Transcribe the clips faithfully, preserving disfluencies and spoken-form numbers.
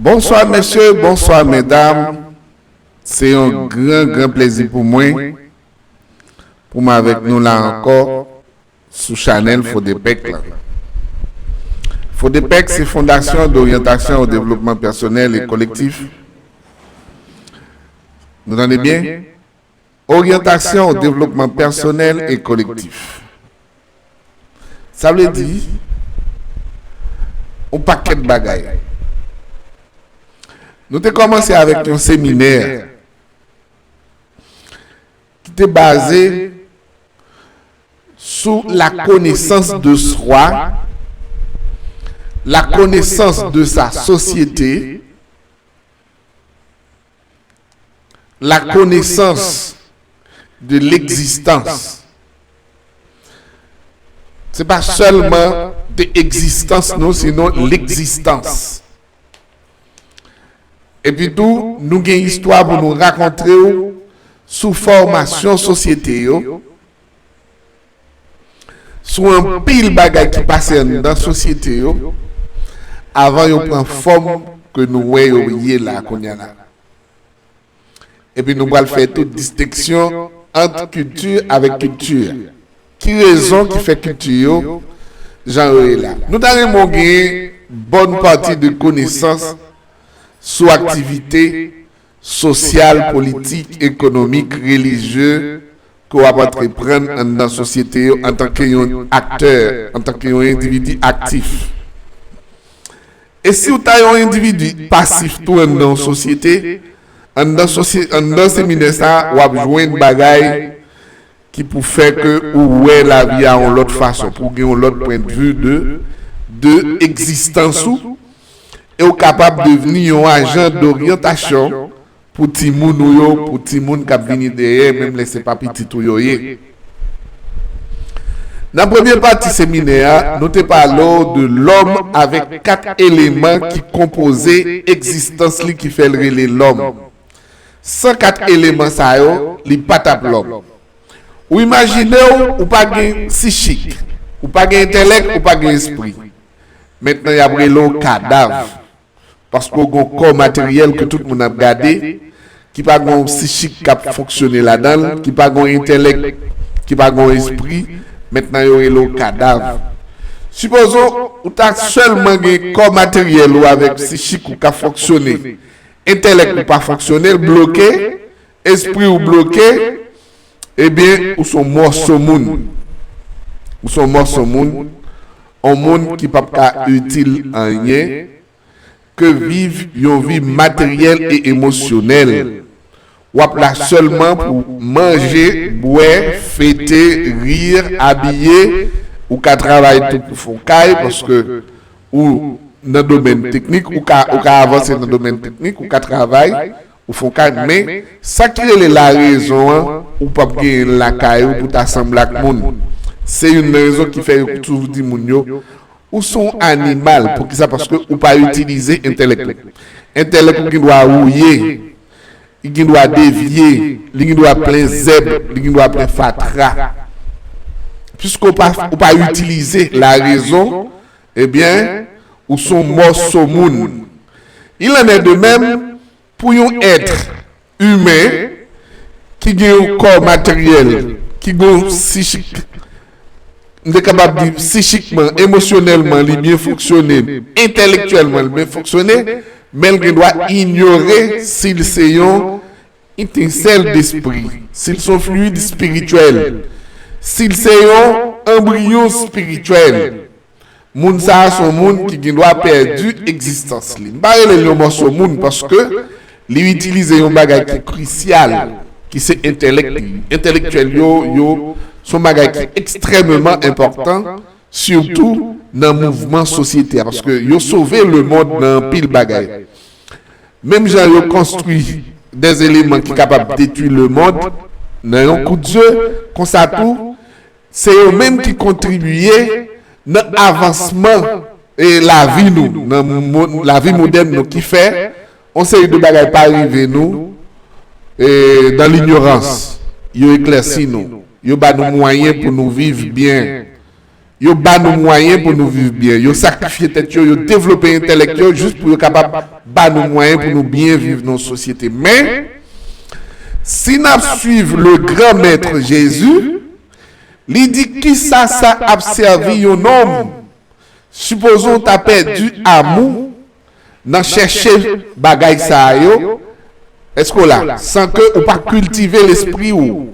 Bonswa mesye, bonswa medam. Se yon gran, gran plezi pou mwen pou m avèk nou la ankò sou chanèl Fodepec la. Fodepec se Fondation d'orientation au développement personnel et collectif. Nou tande byen? Orientation au développement personnel et collectif. Sa vle di yon pakèt bagay. Nou te kòmanse avèk yon seminè ki te baze sou la connaissance de soi, la connaissance de sa société, la connaissance de l'existence. Se pa sèlman de egzistans nou, sinon legzistans. Epi tou, nou gen istwa pou nou rakonte w sou fòmasyon sosyete yo, sou anpil bagay ki pase anndan sosyete yo, avan yo pran fòm ke nou wè yo ye la kounye a la. Epi nou pral fè tout distenksyon ant kilti avèk kilti. Ki rezon ki fè kilti yo jan yo ye la? Nou ta renmen w gen bòn pati de konesans sou aktivite sosyal, politik, ekonomik, relijye ke w ap antreprann anndan sosyete yo antanke yon aktè, antanke yon endividi aktif. E si w ta yon endividi pasif tou anndan yon sosyete, anndan sosye, anndan seminè sa a, w ap jwenn bagay ki pou fè ke ou wè lavi a yon lòt fason, pou w gen yon lòt pwendvi de, de egzistans ou, e w kapab devni yon ajan doryantasyon pou timoun ou yo, pou timoun k ap vini dèyè, menm lè se pa pitit ou yo ye. Nan premye pati seminè a, nou te pale w de lòm avèk kat eleman ki konpoze egzistans li ki fè l rele lòm. San kat eleman sa yo, li pa t ap lòm. Ou imajine w, ou pa gen sichik, ou pa gen entèlèk, ou pa gen espri. Mentnan, y ap rele w kadav. Paske w gen yon kò materyèl ke tout moun ap gade, ki pa gen yon sichik k ap fonksyone ladan l, ki pa gen yon entèlèk, ki pa gen yon espri, mentnan yo rele w kadav. Sipoze w ta sèlman gen kò materyèl ou avèk sichik ou k ap fonksyone, entèlèk ou pa fonksyone, l bloke, espri w bloke, ebyen, ou se yon mòso moun. Ou se yon mòso moun, yon moun ki p ap ka itil anyen, ke viv yon vi materyèl e emosyonèl. W ap la sèlman pou manje, bwè, fete, ri, abiye, ou ka travay tou pou fè w kay, paske ou nan domèn teknik, ou ka, ou ka avanse nan domèn teknik, ou ka travay, ou fè w kay, men sa ki rele larezon an, ou p ap genyen l lakay ou pou ta sanble ak moun. Se youn nan rezon ki fè yo toujou di moun yo, ou se yon animal. Poukisa? Paske ou pa itilize entèlèk ou. Entèlèk ou gen dwa wouye, li gen dwa devye, li gen dwa plen zèb, li gen dwa plen fatra. Piske ou pa, ou pa itilize larezon, ebyen, ou se yon mòso moun. Il en est de même pou yon èt imen ki gen yon kò materyèl, ki gen yon sichik, m te kapab di sichikman, emosyonèlman, li byen fonksyone, entèlektyèlman, li byen fonksyone, men l gen dwa inyore si l se yon etensèl despri, si l se yon fliyid espirityèl, si l se yon anbriyon espirityèl. Moun sa a se yon moun ki gen dwa pèdi egzistans li. M pa rele l yon mòso moun paske li itilize yon bagay ki krisyal, ki se entèlèk li. Entèlektyèl yo, yo, se yon bagay ki ekstrèmeman enpòtan, sitou nan mouvman sosyete a, paske yo sove lemonn nan anpil bagay. Menm jan yo konstwi dè eleman ki kapab detwi lemonn nan yon kout zye, konsa tou, se yo menm ki kontribye nan avansman e lavi nou, nan mo-, lavi modèn nou, ki fè yon seri de bagay pa rive nou e, dans l'ignorance. Yo eklèsi nou. Yo ba nou mwayen pou nou viv byen. yo ba nou mwayen pou nou viv byen. Yo sakrifye tèt yo, yo devlope entèlèk yo jis pou yo kapab ba nou mwayen pou nou byen viv nan yon sosyete. Men, si n ap swiv le grand maître Jésus, li di kisa sa ap sèvi yon nonm? Sipozon w ta pèdi amou nan chèche bagay sa a yo, èske w la? San ke ou pa kiltive lespri w,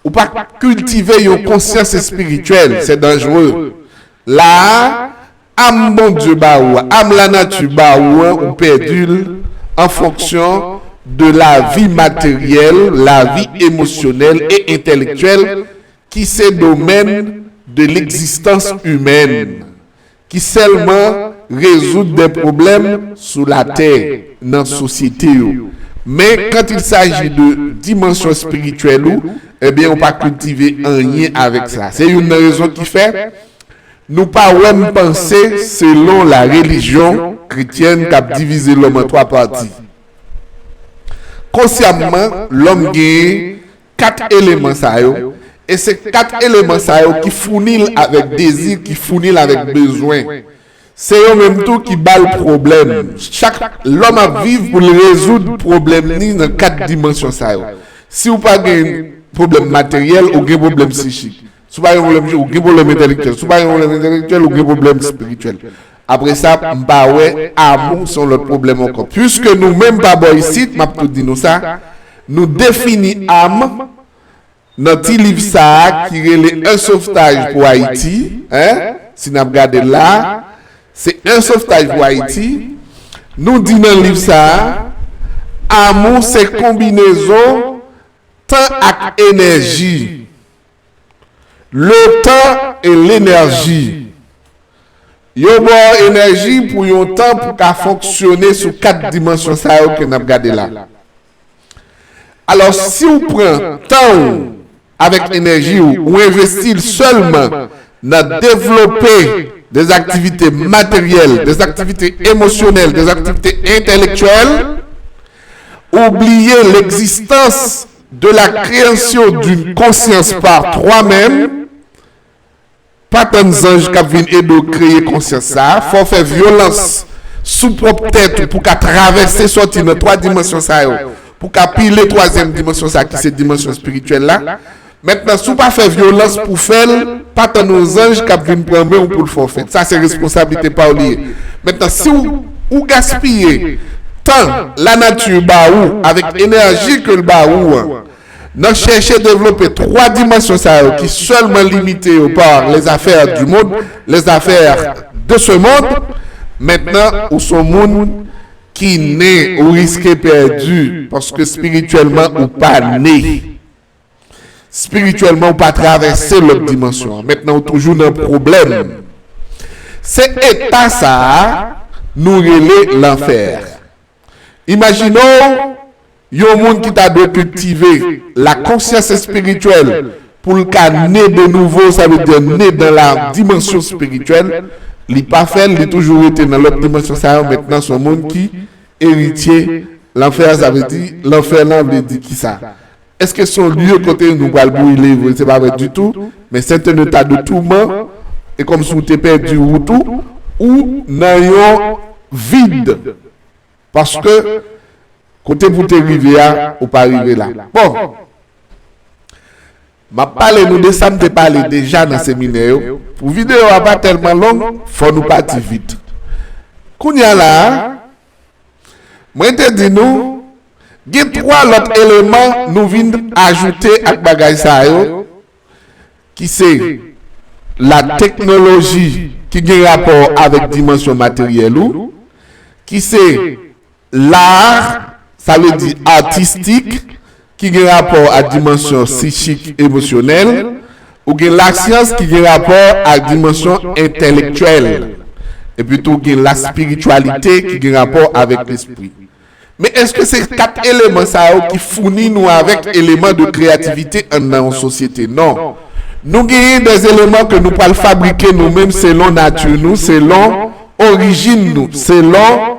ou pa kiltive yon konsyans espirityèl, se danjere. La a, am Bondye ba ou a, am lanati ba ou an, ou pèdi l an fonksyon de lavi materyèl, lavi emosyonèl e entèlektyèl ki se domèn de legzistans imèn, ki sèlman rezoud de pwoblèm sou latè, nan sosyete yo. Men quand il s'agit de dimansyon espirityèl ou, ebyen, ou pa kiltive anyen avèk sa. Se youn nan rezon ki fè nou pa wè m panse selon la religion chrétienne k ap divize lòm an twa pati. Konsyamman, lòm genyen kat eleman sa yo, e se kat eleman sa yo ki founi l avèk dezi, ki founi l avèk bezwen. Se yo menm tou ki ba l pwoblèm. Chak lòm ap viv pou l rezoud pwoblèm li nan kat dimansyon sa yo. Si w pa gen pwoblèm materyèl, ou gen pwoblèm psichik. Si w pa gen pwoblèm psichik, ou gen pwoblèm entèlektyèl. Si w pa gen pwoblèm entèlektyèl, ou gen pwoblèm espirityèl. Apre sa, m pa wè amou se yon lòt pwoblèm ankò. Piske nou menm pa bò isit, m ap tou di nou sa, nou defini am nan ti liv sa a ki rele Un sauvetage pour Haïti, en, si n ap gade la, se Un sauvetage pour Haïti. Nou di nan liv sa a, amou se konbinezon tan ak enèji. Le temps et l'énergie. Yo ba w enèji pou yon tan pou ka fonksyone sou kat dimansyon sa yo ke n ap gade la. Alò, si w pran tan w avèk enèji w, ou envesti l sèlman nan devlope des activités matérielles, des activités émotionnelles, des activités intellectuelles, ou bliye l'existence de la création d'une conscience par toi-même, pa tann zanj k ap vin ede w kreye konsyans sa a, fò w fè vyolans sou pwòp tèt ou pou ka travèse sòti nan twa dimansyon sa yo, pou ka pile twazyèm dimansyon sa a ki se dimansyon espirityèl la. Mentnan, si w pa fè vyolans pou fè l, pa tann yon zanj k ap vin pran men w pou l fè w fè l. Sa se responsablite pa w li ye. Mentnan, si w, ou gaspiye tan lanati ba ou avèk enèji ke l ba ou an, nan chèche devlope twa dimansyon sa yo ki sèlman limite yo par les affaires du monde, les affaires de ce monde, mentnan ou se yon moun ki ne, ou riske pèdi, paske espirityèlman ou pa ne. Espirityèlman ou pa travèse lòt dimansyon an. Mentnan ou toujou nan pwoblèm. Se eta sa a nou rele lanfè. Imajine w yon moun ki ta dwe kiltive la konsyans espirityèl pou l ka ne de nouvo, sa vle di ne dans la dimension spirituelle, li pa fè l, li toujou rete nan lòt dimansyon sa yo. Mentnan se yon moun ki eritye lanfè, sa vle di, lanfè lan vle di kisa? Èske se yon lye kote nou pral brile vre? Se pa vre ditou, men c'est un état de tourment, e kòmsi w te pèdi wout ou, ou nan yon vid. Paske kote pou te rive a, ou pa rive la. Bon, m ap pale nou de sa m te pale deja nan seminè yo. Pou videyo a pa tèlman long, fò nou pati vit. Kounye a la a, mwen te di nou, gen twa lòt eleman nou vin ajoute ak bagay sa yo, ki se la teknoloji ki gen rapò avèk dimansyon materyèl ou, ki se lar, sa vle di atistik, ki gen rapò ak dimansyon psichik, emosyonèl, ou gen lasyans ki gen rapò ak dimansyon entèlektyèl, epi tou gen laspirityalite ki gen rapò avèk lespri. Men èske se kat eleman sa yo ki founi nou avèk eleman de kreyativite anndan yon sosyete? Non. Nou genyen de eleman ke nou pral fabrike nou menm selon nati nou, selon orijin nou, selon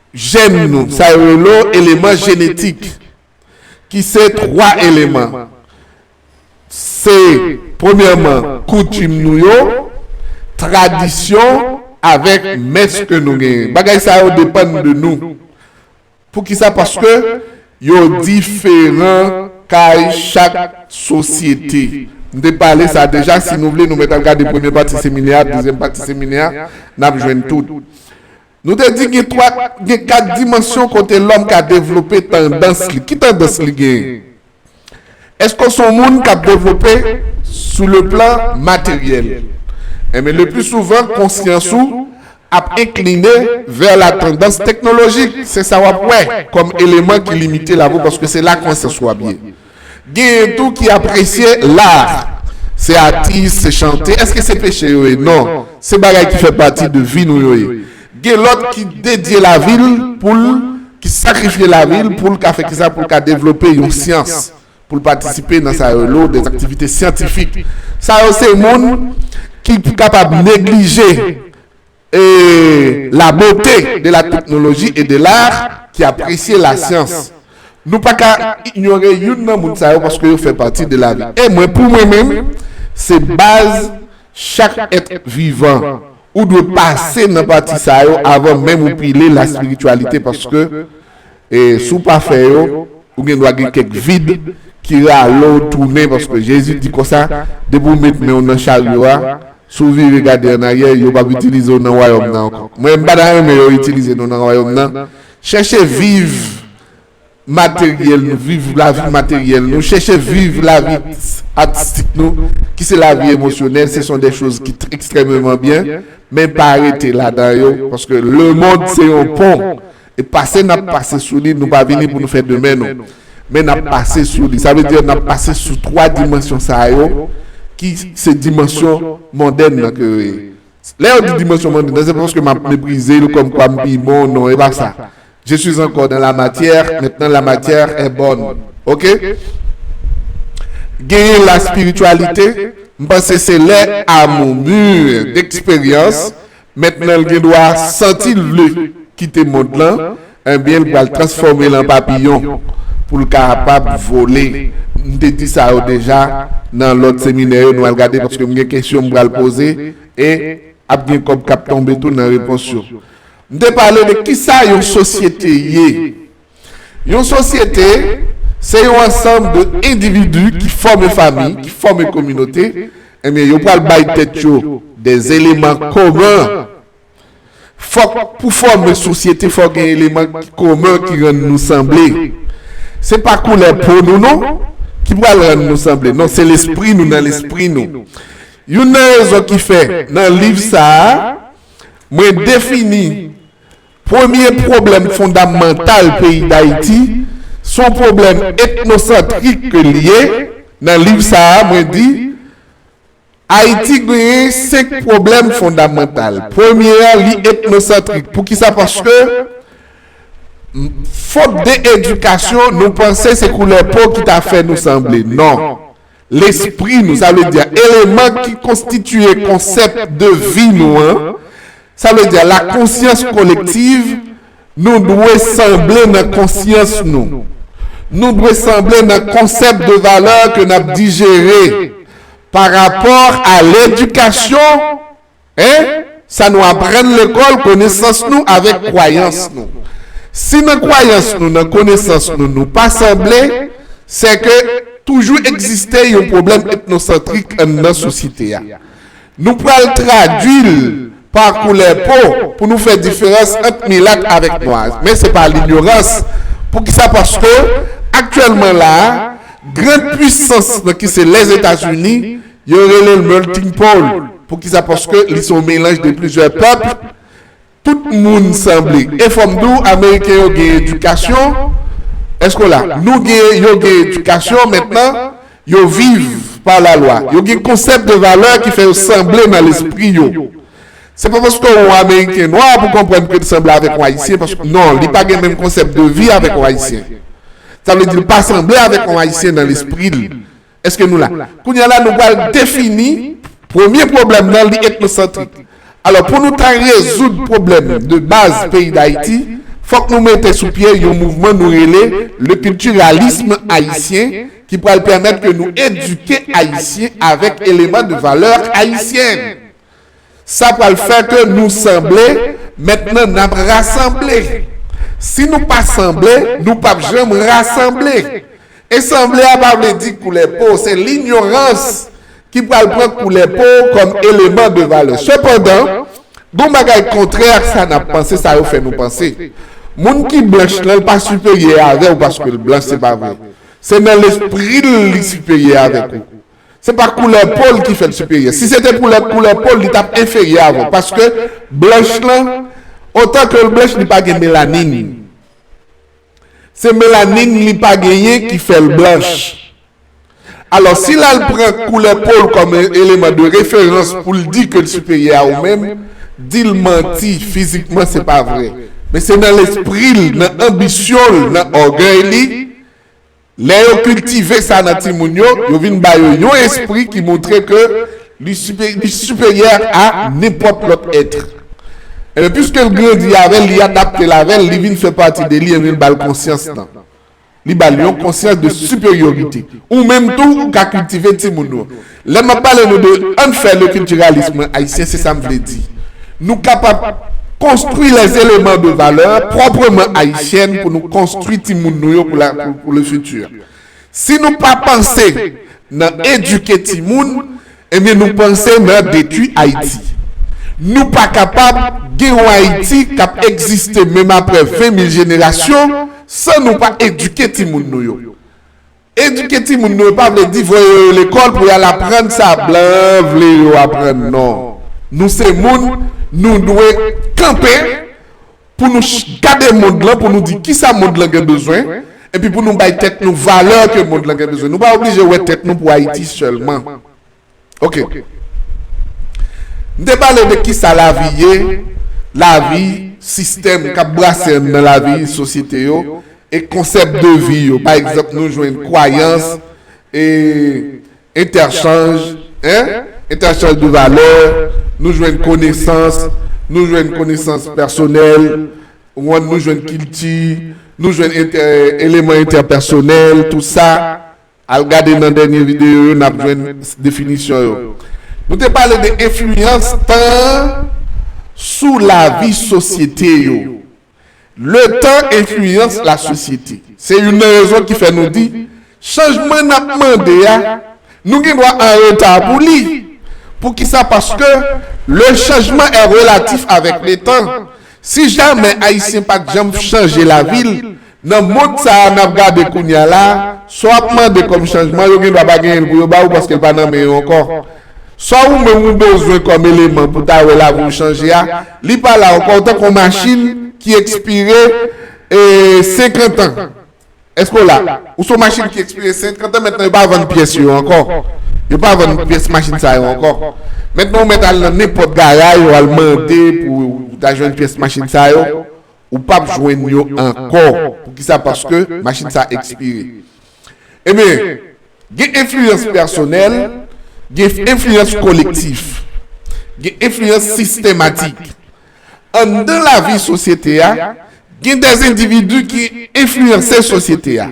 jèn nou. Sa yo rele eleman jenetik, ki se twa eleman. Se, premyèman, koutim nou yo, tradisyon avèk mès ke nou genyen. Bagay sa yo depann de nou. Poukisa? Paske yo diferan kay chak sosyete. M te pale sa deja, si nou vle, nou mèt al gade premye pati seminè a, dezyèm pati seminè a, n ap jwenn tout. Nou te di gen twa, gen kat dimansyon kote lòm ka devlope tandans li. Ki tandans li genyen? Èske w se yon moun k ap devlope sou le plan materyèl? Enben, le pli souvan, konsyans ou ap enkline vè la tandans teknolojik. Se sa w ap wè kòm eleman ki limite lavi w, paske se la konsyans ou ap ye. Genyen tou ki apresye lar. Se atis, se chante. Èske se peche yo ye? Non. Se bagay ki fè pati de vi nou yo ye. Gen lòt ki dedye lavi l pou l, ki sakrifye lavi l pou l ka fè kisa? Pou l ka devlope yon syans, pou l patisipe nan sa yo rele de aktivite syantifik. Sa yo se moun ki kapab neglije e la beauté de la technologie et de l'art, ki apresye lasyans. Nou pa ka inyore youn nan moun sa yo paske yo fè pati de lavi. E mwen, pou mwen menm, se baz chak èt vivan. Ou dwe pase nan pati sa yo avan menm ou pile la spirityalite, paske e si w pa fè yo, ou gen dwa gen kèk vid ki rale w tounen, paske Jezi di konsa, depi w met men w nan charyo a, si w vire gade annaryè, yo p ap itilize w nan wayòm nan ankò. Mwen, m pa ta renmen yo itilize nou nan wayòm nan. Chèche viv materyèl nou, viv lavi materyèl nou, chèche viv lavi atistik nou, ki se lavi emosyonèl, ce sont des choses qui tr- extrêmement bien, men pa rete ladan yo, paske lemonn se yon pon. E pase n ap pase sou li, nou pa vini pou nou fè demen nou. Men n ap pase sou li. Sa vle di n ap pase sou twa dimansyon sa yo, ki se dimansyon mondèn nan ke yo ye. Lè yo di dimansyon mondèn nan, se pa paske m ap meprize l kòm kwa m pi bon, non, e pa sa. Je suis encore dans la matière, maintenant la matière est bonne. Ok? Genyen la spirityalite, m panse se lè amour mûr d'expérience, mentnan l gen dwa santi l vle kite mond lan, enbyen, l pral transfòme l an papiyon pou l kapab vole. M te di sa yo deja nan lòt seminè yo, nou al gade, paske m gen kesyon m pral poze, e ap gen kòb k ap tonbe tou nan repons yo. M te pale de kisa yon sosyete ye. Yon sosyete, se yon ansanm de endividi ki fòme fanmi, ki fòme kominote, enbyen, yo pral bay tèt yo de eleman komen. Fòk pou fòme sosyete, fòk gen eleman ki komen ki rann nou sanble. Se pa koulè po nou, non, ki pral rann nou sanble. Non, se lespri nou nan lespri nou. Youn nan rezon ki fè, nan liv sa a, mwen defini premye pwoblèm fondamantal peyi Dayiti, se yon pwoblèm etnosantrik ke l ye. Nan liv sa a, mwen di, Ayiti genyen senk pwoblèm fondamantal. Premye a, li etnosantrik. Poukisa? Paske fot de edikasyon, nou panse se koulè po ki ta fè nou sanble. Non. Lespri nou, sa vle di eleman ki konstitiye konsèp de vi nou an, sa vle di la konsyans kolektiv, nou dwe sanble nan konsyans nou. Nou dwe sanble nan konsèp de valè ke n ap dijere pa rapò a ledikasyon, en, sa nou aprann lekòl, konesans nou avèk kwayans nou. Si nan kwayans nou, nan konesans nou, nou pa sanble, se ke toujou egziste yon pwoblèm etnosantrik anndan sosyete a. Nou pral tradui l pa koulè po pou nou fè diferans ant milat avèk nwa. Men se pa linyorans. Poukisa? Paske aktyèlman la a, gran pwisans nan ki se Lèzetazini, yo rele l melting pot. Poukisa? Paske li se yon melanj de plizyè pèp. Tout moun sanble. E fò m di w, Ameriken yo gen edikasyon. Èske w la? Nou gen, yo gen edikasyon mentnan. Yo viv pa lalwa. Yo gen konsèp de valè ki fè yo sanble nan lespri yo. Se pa paske w yon Ameriken nwa pou konprann ke l sanble avèk yon Ayisyen, paske non, li pa gen menm konsèp de vi avèk yon Ayisyen. Sa vle di l pa sanble avèk yon Ayisyen nan lespri l. Èske nou la? Kounye a la, nou pral defini premye pwoblèm nan, li etnosantrik. Alò, pou nou ta rezoud pwoblèm de baz peyi Dayiti, fòk nou mete sou pye yon mouvman nou rele le culturalisme haïtien, ki pral pèmèt ke nou edike Ayisyen avèk eleman de valè ayisyèn. Sa pral fè ke nou sanble, mentnan n ap rasanble. Si nou pa sanble, nou p ap janm rasanble. E sanble a pa vle di koulè po, se linyorans ki pral pran koulè po kòm eleman de valè. Sepandan, gon bagay kontrè ak sa n ap panse, sa yo fè nou panse. Moun ki blanch lan, l pa siperyè avè w paske l blanch, se pa vre. Se nan lespri l li siperyè avèk ou. Se pa koulè po l ki fè l siperyè. Si se te pou lè koulè po l, li t ap enferyè avè w. Paske blanch lan, otan ke l blanch, li pa gen melanin. Se melanin li pa genyen ki fè l blanch. Alò, si l al pran koulè po l kòm eleman de referans pou l di ke l siperyè a ou menm, di l manti, fizikman se pa vre. Men se nan lespri l, nan anbisyon l, nan ògèy li, lè yo kiltive sa nan timoun yo, yo vin ba yo yon espri ki montre ke li sipe- li siperyè a nenpòt lòt èt. Ebyen, piske l grandi avè l, li adapte l avè l, li vin fè pati de li, ebyen, l ba l konsyans lan. Li ba l yon konsyans de siperyorite. Ou menm tou, ou ka kiltive timoun ou. Lè m ap pale nou de ann fè le kiltiralism ayisyen, se sa m vle di. Nou kapab konstwi les éléments de valeur proprement haïtienne pou nou konstwi timoun nou yo pou la, pou, pou le futur. Si nou pa panse nan edike timoun, ebyen nou panse nan detwi Ayiti. Nou pa kapab gen yon Ayiti k ap egziste menm apre ven mil jenerasyon san nou pa edike timoun nou yo. Edike timoun nou yo pa vle di voye yo lekòl pou y al aprann sa blan vle yo aprann, non. Nou se moun, nou dwe kanpe pou nou ch- gade mond lan, pou nou di kisa mond lan gen bezwen, epi pou nou bay tèt nou valè ke mond lan gen bezwen. Nou pa oblije wè tèt nou pou Ayiti sèlman. Ok. M te pale de kisa lavi ye, lavi, sistèm k ap brase anndan lavi sosyete yo, e konsèp de vi yo. Pa egzanp, nou jwenn kwayans, e entèchanj, en? Entèchanj de valè, nou jwenn konesans, nou jwenn konesans pèsonèl, ou konprann, nou jwenn kilti, nou jwenn entè- eleman entèpèsonèl, tout sa. Al gade nan dènye videyo yo, n ap jwenn definisyon yo. Nou te pale de enfliyans tan sou lavi sosyete yo. Le temps influence la société. Se youn nan rezon ki fè nou di, chanjman n ap mande a, nou gen dwa an reta pou li. Poukisa? Paske le changement est relatif avec le temps. Si jamè Ayisyen pa t janm chanje lavi l, nan mond sa a n ap gade kounye a la, sa w ap mande kòm chanjman, yo gen dwa pa genyen l pou yo ba ou paske l pa nan men yo ankò. Sa ou menm ou bezwen kòm eleman pou ta wè lavi w chanje a, li pa la ankò, ou tankou yon machin ki ekspire e, senkant an. Èske w la? Ou se yon machin ki ekspire senkant an, mentnan yo pa vann pyès yo ankò. Yo pa vann pyès machin sa yo ankò. Mentnan ou mèt al nan nenpòt garaj, ou al mande pou ou ta jwenn pyès machin sa yo, ou p ap jwenn yo ankò. Poukisa? Paske machin sa ekspire. Ebyen, gen enfliyans pèsonèl, gen enfliyans kolektif, gen enfliyans sistematik. Anndan lavi sosyete a, gen dè endividi ki enfliyanse sosyete a.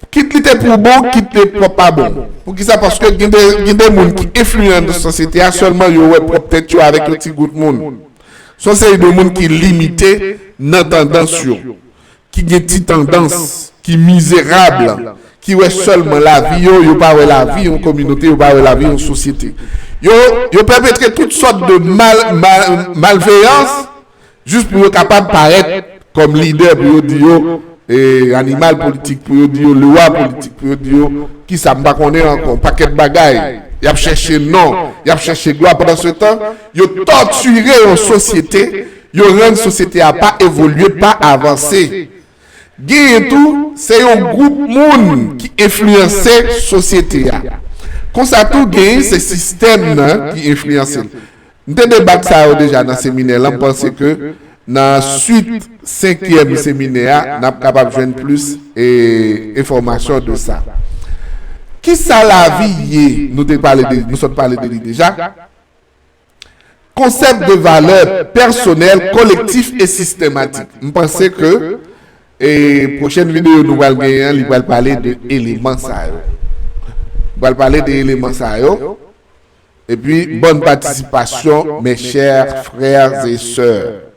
Kit li te pou bon, kit li te pa bon. Poukisa? Paske gen de, gen de moun ki enfliyan nan sosyete a, sèlman yo wè pwòp tèt yo avèk yon ti gwoup moun. Se yon seri de moun ki limite nan tandans yo, ki gen ti tandans, ki mizerab, ki wè sèlman lavi yo, yo pa wè lavi yon kominote, yo pa wè lavi yon sosyete. Yo, yo pèpetre tout sòt de mal, mal, malveyans, jis pou yo kapab parèt kòm lidè, pou yo di yo, e, animal politik, pou yo di yo, lewa politik, pou yo di yo, kisa, m pa konnen ankò, yon pakèt bagay. Y ap chèche non, y ap chèche glwa. Pandan se tan, yo tòtire yon sosyete, yo rann sosyete a pa evolye, pa avanse. Genyen tou, se yon gwoup moun ki enfliyanse sosyete a. Konsa tou, genyen se sistèm nan ki enfliyanse l. M te debat sa yo deja nan seminè lan, m panse ke nan swit senkyèm seminè a, n ap kapab jwenn plis, e, enfòmasyon de sa. Kisa lavi ye? Nou te pale de, nou sot pale de li deja. Konsèp de valè pèsonèl, kolektif e sistematik. M panse ke, e, pwochèn videyo nou pral genyen an, li pral pale de eleman sa yo. Nou pral pale de eleman sa yo. Et puis, bonne participation, mes chers frères et sœurs.